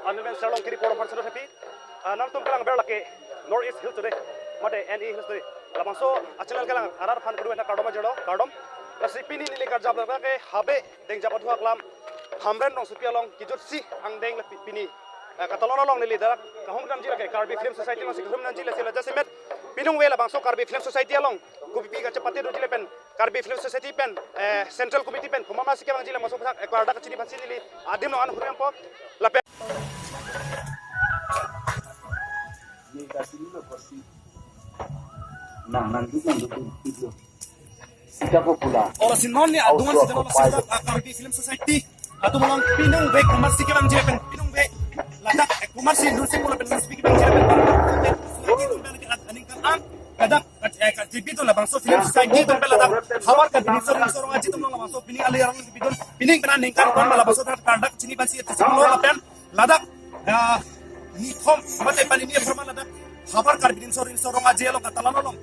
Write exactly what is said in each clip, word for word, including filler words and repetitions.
Anil Ben Serlong kiri porong parsi do happy. Ah, nangtum kelang ber lake North East Hills Today. Mate N E Hills Today. Labangso a-channel kelang arat aphan kudu na kardom ajirlo, kardom. Lasi pini neli karjap lake Habe Dengjap Aduhak lam Hamren Rongsopi along kijutsi angdeng la pi-, pini. Eh, katalon along neli dak kahumnamji lake Karbi Film Society alongsi kahumnamji lasi la jasemet pinung ve labangso Karbi Film Society along kopipi kachepate doji lapen Karbi Film Society pen, eh, Central Committee pen komat masi kevangji labangso aphuthak, eh, klardak kachini aphansi neli adim lo an huriang po lapen. Nang, nang, nang, nang, nang, nang. Sita popular. Ora si non ni adungan si dalam sita, ah, Karbi Film Society atum along pinung ve komat si kevangji lapen pinung ve ladak, eh, komat si nurse pula pen nurse kevangji lapen aningkan an ladak, eh, K G B atum labangso Film Society atum pen ladak havar Karbi Riso Nimso Rong Aje atum along labangso pining ali arang pining pen aningkan ko-an ma labangso klardak chini aphansi ati si lo lapen ladak, ah, nithom mate pini ni apharman ladak havar Karbi Riso Nimso Rong Aje along katalon along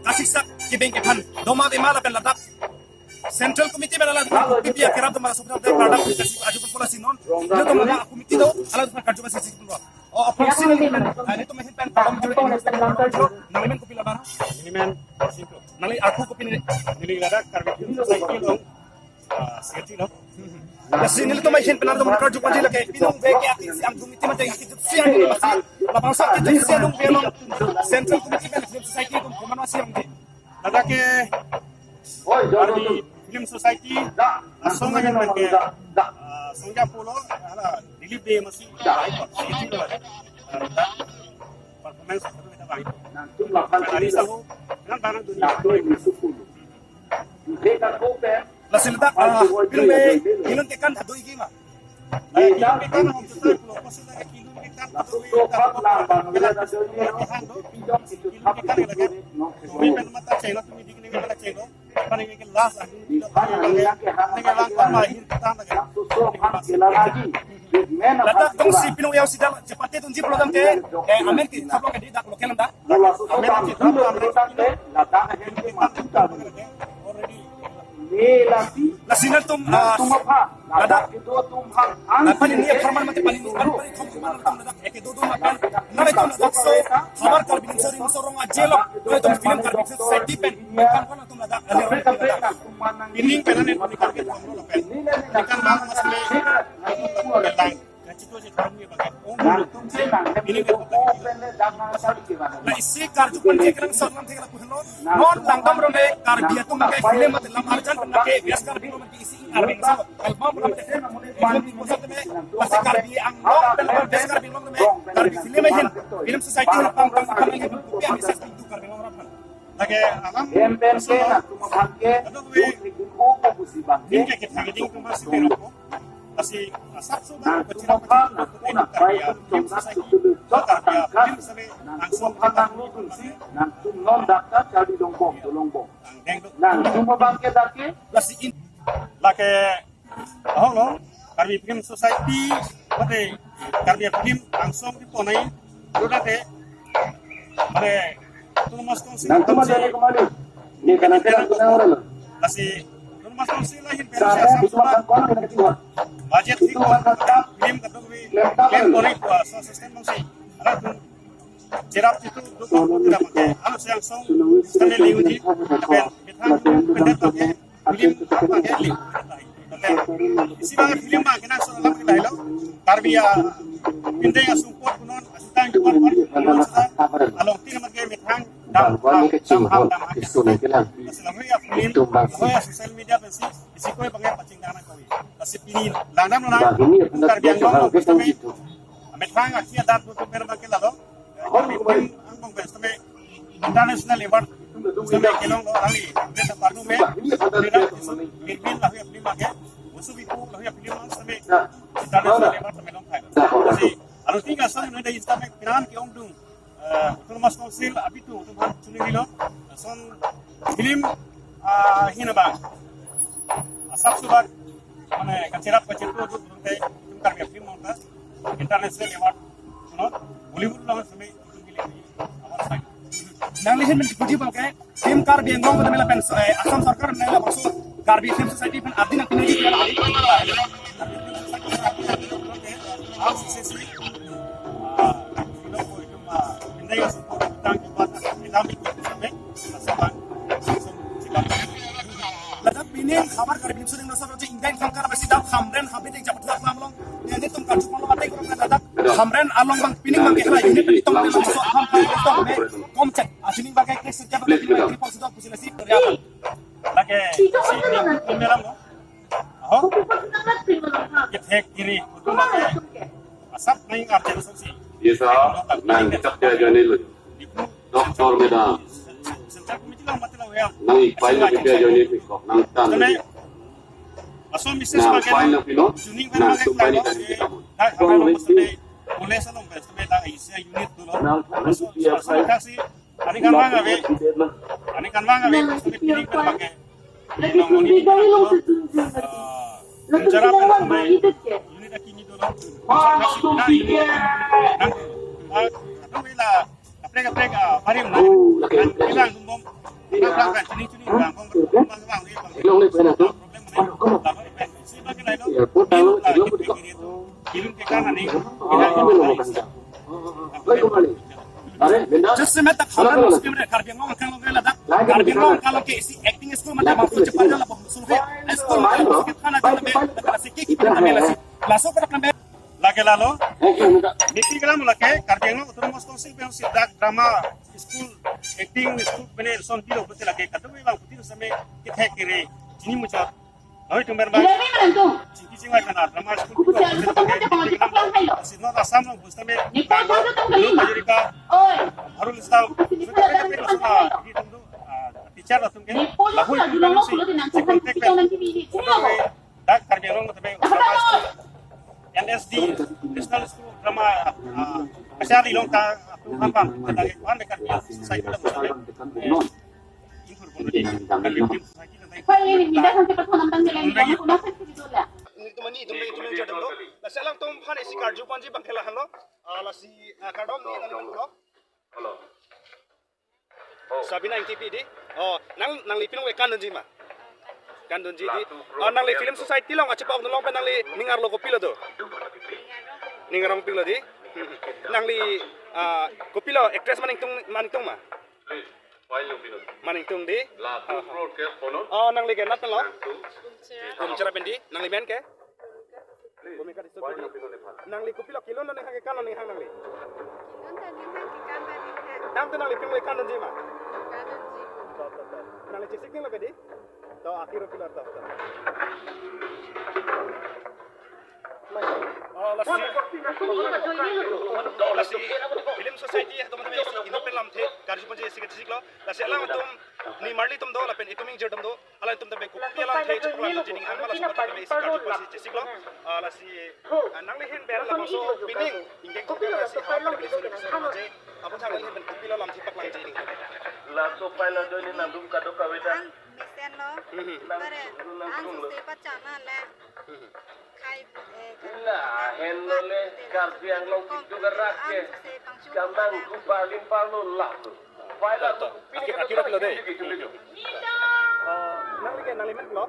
kasiksak kibeng kephan doma dema lapen ladak Central Committee pen alanglitum kopipi akerap doma labangso klardak kasi aju pun pola si non. Nelitum ladak committee do alanglitum karju basi si pun. Oh, apa sih nelitum, ah, nelitum mahin pen kolom juri ini. Nangli men kopi labar? Neli men Borsing Kro. Nangli ako kopi neli? Neli ladak Karbi Film Society along, ah, secretary lo. Lasi nelitum mahin pen alanglitum karju basi lake pinung ve ke ati si angdung iti mate kijutsi angdung masi. Labangso kijutsi angdung ve along Central Committee pen Film Society atum komat masi angdung. Ladak ke Karbi Film Society asong ahin pen ke, ah, songja pulo, hala, Dilip Dey masi, ah, iko, iko, ah, performance, iko, iko, iko. Ari sahu, nang barang dunia. Lasi ladak, ah, film, eh, ilun tekan adu iki ma. Ladak tong si pinung yau si dal chepate tong ji pulo tangte, eh, amen ke thap lo ke di dak lo kelang da. Amen ke thap lo, amen ke thap lo. Already. Lasi nangtum, ah, ladak, ah, pini ni apharman mate pini ni apharman mate nangtum ladak eke do do makan. Nangtum ladak so havar Karbi Riso Nimso Rong Aje along nangtum film Karbi Film Society pen kan nangtum ladak. Pining pen ane pining kan ke thong lo pen. Pining kan bang mas le. Kachito si thong ni bang. Ong dulu. Pining kan. La isi karju panji kelang sor lam thek la puhlo. Non langdam rone Karbi atum ke film mate lam arjan pen ke bias Karbi lo mate isi Karbi so. Album lam te. Film ni kosa te mate Karbi Anglong pen bias Karbi lo mate. Karbi film ahin. Film Society pen pang pang pang ni kopi ami ses pintu Karbi Anglong ram. Lake alam. Em pen ke na tuma bangke. Aduh, we. Duk ni duk ko busi bangke. Ini kayak kita gini tuh masih berokok. Kasi asap sudah nang kecil tuma apa phan sih? Nang tuma bai tum chom nak sutulu chok atangka. Nang tuma phan nang lu tum si nang tum non dakta chali longbong tu longbong. Nang tuma bangke dake. Lasi in lake ahok lo Karbi Film Society mate Karbi Film angsong di ponai lo date mate Autonomous Council nang tuma jale kemali. Ni kanan kanan tuna orang lo. Lasi Autonomous Council lahin pen saya si asam itu sudah makan kono yang kecil. Budget itu di makan kap. Film ketuk wi. Lem kap. Film kori kuasa sistem mangsi. Ada tu. Cherap itu dua puluh tidak pakai. Anu siang song. Kami liu di. Tapi kita pendek pakai. Film apa pakai? Film. Isi bang film bang kena sudah lama kita lo. Karbi ya. Pindah ya support kunon. Asutang juga kunon. Along tin mangke methang. Dam, dam, dam, dam, dam, dam. Lalu ya film, lalu ya social media pensi, isi koi bangke paching dana koi. Lasi pini langdam lang, Karbi Anglong, kami methang aki adat butuh per bangke lalo. Kami film angbong pensi kami international award, kami kelong lo rali. Kita parnu me, kita bin lalu ya film bangke, usu biku lalu ya film kami international award kami long kai. Lasi, lalu tinggal sang nunda Instagram kiran ki ongdung. Eh, Autonomous Council abitu atum aphan chuningri lo. Lason film, ah, hina bang. Asap subak, mane, kacherap kachetu atum te, atum Karbi film monta. International award, you know, Bollywood lo sami atum film award sai. Nangli hin men puji bangke, film Karbi Anglong kami lapen, eh, Assam Sarkar nangli labangso Karbi Film Society pen ardi nangpinagi dia la. Sisi, ah, sino ko itum, ah, indai aso ko tang kibat, ilam ikut sampai, asal bang, langsung sibat. Ladak pining habar Karbi News Channel nasa roje ingdeng thangkar besi dam Hamren habit yang jabat lak lam long. Yang ini tum karju pang lo mati kurang ladak Hamren along bang pining bang kehla unit pitung pitung so ham ham pitung me kom cek. Asini bang kayak klik sejak bang pining bang tripod sudah pusi nasi. Lake si ni meram lo. Aho. Kethek kiri. Kutu lake. Asap nang arjen soksi. Ye sa, nang chak dia jani lu. Doctor meda. Nang ipai na dia jani pi kok, nang tan. Aso misis nang pakai pai na pino, nang supai ni kan kita mo. Kong lesi. Boleh salom bes, sampai dah isi unit dulu. Nang aso, dia aso pai. Kasi, ani kan bang ave. Ani kan bang ave, sampai pining kan pakai. Lagi sudah dah long sejun jun lagi. Bicara apa sampai unit aki ni dulu. Kasi, nah, ini. Nang, ah, atau bila, kaprek kaprek, ah, parim na. Nang, bilang gumbom. Nang, nang, nang, sini, sini, bang, bang, bang, bang, bang, bang. Long ni pena tu. Problem ni. Lalu, si bagi lain, airport dalam, ilung ke kanan ni. Just a matter of how much you give Karbi Anglong angkang lo ladak. Karbi Anglong angkang lo ke isi acting school mata bang so cepat lah bang so he. School mata bang so kita na jana be, si ke kita na be lasi. Laso pada kena be. Lake lalo. Miki kena mo lake Karbi Anglong Autonomous Council pen si dak drama school, acting school pen son pilo betul lake kadu bang betul sampai kita kiri. Ini muncul. Hoi, tum ber bang. Singki singwai kana drama school. Kupu siya, gusto ko na tepang di kaplang kayo. Sino asam lo, gusto me. Ni po sa sa tong kali ma. Oi. Harul islam. Kupu sini pala dan kaplang kayo. Di tum do, ah, teacher la tum ke. Ni po sa sa dulong lo kulo di nang tuhan kita nang kini ini. Sini lo. Dak Karbi Anglong tabe. N S D, National School Drama, ah, asyari long ta, atu apa, kita lagi kuan dekat dia, saya kita buat. Pwede ni, minta sampai pertama tentang jalan yang aku nasa itu dulu lah. Ini teman ni, teman itu yang jadam lo. Lasi alangtum aphan isi karju ponji bang ke lahenlo. Ah, lasi, ah, kardom ni nang lo. Sabina Engtipi di. Oh, nang, nangli pini kan dunji ma? Kan dunji di. Oh, nangli Film Society along achepok along pen nangli ning arlo kopilo do? Ning arong pilo di. Nangli, ah, kopilo actress maningtung, maningtung ma? Maningtung di. Laso broadcast kono. Oh, nangli ke nat lo? Kum chera pen di. Nangli men ke? Bhumika Tisso di. Nangli kopilo kelun lo ning hang ke kan lo ning hang nangli? Kelun ta ning hang ke kan ta ning hang. Tangte nangli pini kan dunji ma? Kan dunji. To, to, to. Nangli chesik ning lo ke di? To, akhir pilo to, to. Oh, lasi. Lasi Film Society atum tame isi inut pen lamthe karju ponji isi kachesik lo. Lasi alangtum ni marli atum do lapen itum ingjir atum do. Alangtum tame kopi alamthe chepaklang dunji ning hang ma laso atum tame isi karju ponji chesik lo. Ah, lasi, ah, nangli ahin pen labangso pining ingdeng kopi lasi ha kali beli suri beli suri aje. Apot nangli ahin pen kopilo lamthe paklangji ning hang. Laso pai lo do ni nangdum kadokave ta. Ang mesen lo. Mhm. Bare, ang suse pachana le. Mhm. Khai, eh, kan. La, henlo le, Karbi Anglong kitu gerak ke. Kamang ku paling parlo lah. Pai la to. Aki, aki rok lo deh. Gitu, gitu. Oh, nangli ke, nangli men lo?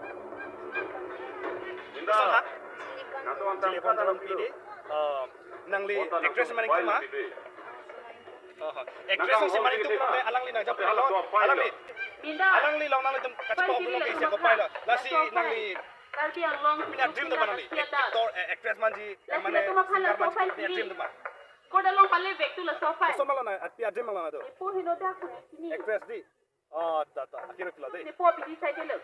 Indah. Sangha? Jili pon ron pidi. Oh, nangli actress maningtung ma? Oh, actress si maningtung ma, alangli nang japon lo. Alangli. Alangli along nanglitum kachepok dulu ke isi kopai lo. Lasi nangli Karbi Anglong punya dream do ma nangli? Actor, eh, actress manji, mane singer manji, punya dream do ma? Koda long pale vek tu laso pai. Koson ma lo na, ati a dream ma lo na do? Nepo heno dak ko sini. Actress di. Oh, ta, ta. Akhir kilo deh. Nepo bidi sai delo.